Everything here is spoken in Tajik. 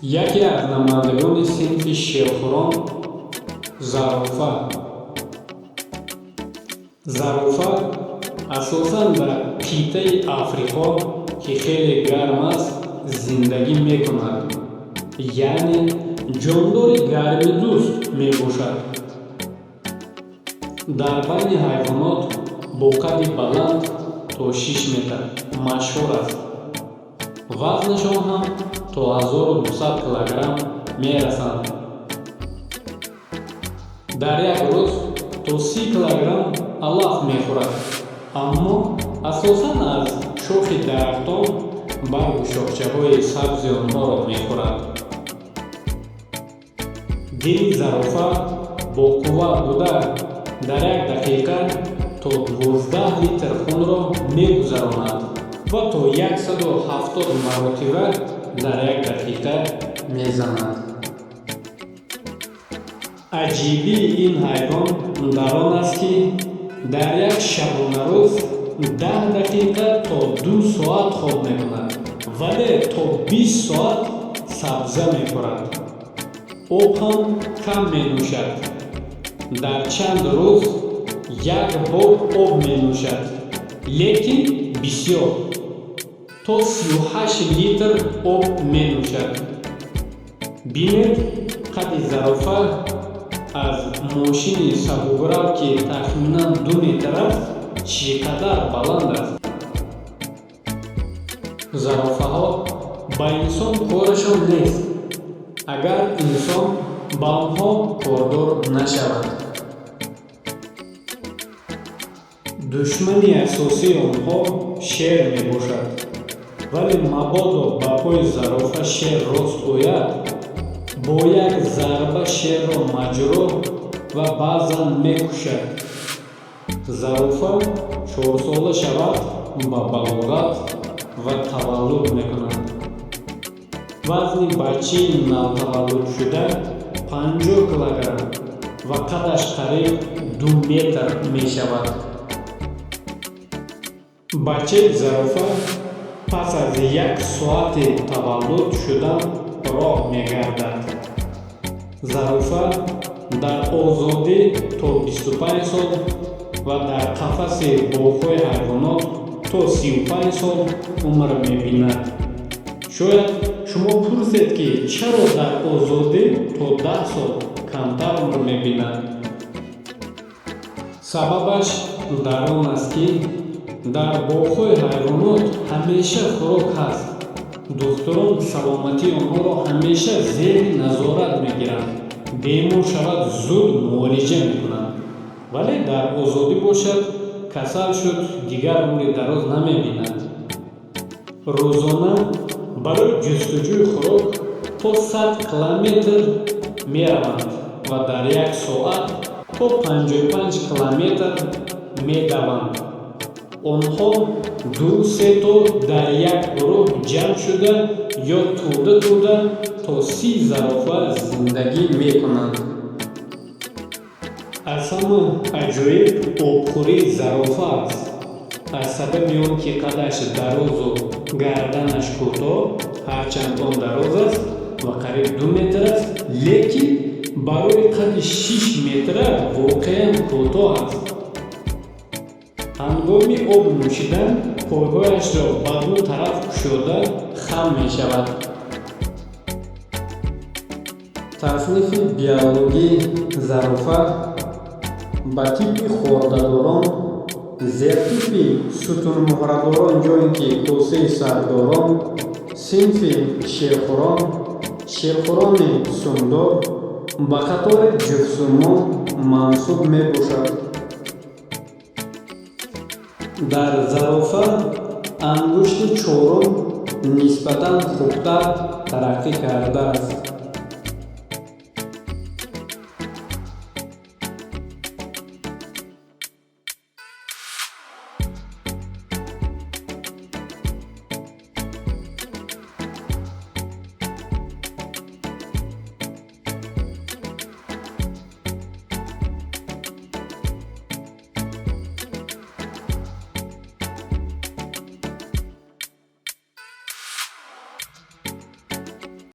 Яке аз намояндагони синфи шерхӯрон зарофа. Зарофа асосан дар қитъаи Африқо, ки хеле гарм аст, зиндагӣ мекунад, яъне ҷондори гармидӯст мебошад. Дар байни ҳайвонот бо қадди баланд то 6 метр машҳур аст. Вазнашон ҳам то 1200 килограмм мерасанд. Дар як рӯз то 30 килограмм алаф мехӯрад, аммо асосан аз шохи дарахтон баргу шохчаҳои сабзи онҳоро мехӯрад. Дили зарофа боқувват буда, дар як дақиқа то 12 литр хунро мегузаронад ва то 170 маротиба дар як дақиқа мезанад. Аҷибии ин ҳайвон дар он аст, ки дар як шабонарӯз 10 дақиқа то 2 соат хоб мекунад, вале то 20 соат сабза мехӯрад. Об ҳам кам менӯшад. Дар чанд рӯз як бор об менӯшад, лекин бисёр, то 38 литр об менӯшад. Бинед, қадди зарофа аз мошини сабукрав, ки тахминан 2 метр аст, чӣ қадар баланд аст. Зарофаҳо ба инсон корашон нест, агар инсон ба онҳо кордор нашавад. Душмани асосии онҳо шер мебошад, вале мабодо ба пои зарофа шер рост ояд, бо як зарба шерро маҷрӯҳ ва баъзан мекушад. Зарофа чорсола шавад, ба балоғат ва таваллуд мекунад. Вазни бачаи навтаваллудшуда 50 килограмм ва қадаш қариб 2 метр мешавад. Бачаи зарофа пас аз як соати таваллуд шудан роҳ мегардад. Зарофа дар озодӣ то 25 сол ва дар қафаси боғҳои ҳайвонот то 35 сол умр мебинад. Шояд шумо пурсед, ки чаро дар озодӣ то 10 сол камтар умр мебинад. Сабабаш дар он аст, ки дар боғҳои ҳайвонот ҳамеша хӯрок ҳаст. Духтурон саломатии онҳоро ҳамеша зери назорат мегиранд, бемор шавад, зуд муолиҷа мекунанд. Вале дар озодӣ бошад, касал шуд, дигар умри дароз намебинад. Рӯзона барои ҷустуҷӯи хӯрок то 100 километр мераванд ва дар як соат то 55 километр медаванд. Онҳо ду-се то дар як гурӯҳ ҷамъ шуда ё тӯда-тӯда то 30 зарофа зиндагӣ мекунанд. Аз ҳама аҷоиб обхӯрии зарофа аст. Аз сабаби он ки қадаш дарозу гарданаш кӯтоҳ, ҳарчанд он дароз аст ва қариб 2 метр аст, лекин барои қадди 6 метра воқеан кӯтоҳ аст. Ҳангоми об нӯшидан пойҳояшро ба ду тараф кушода хам мешавад. Таснифи биологии зарофа ба типи хордадорон, зертипи сутунмуҳрадорон ё ин ки косаи сардорон, синфи шерхӯрон, шерхӯрони сумдор, ба қатори ҷуфтсумон мансуб мебошад. Дар зарофа ангушти чорум нисбатан хубтар тараққӣ кардааст.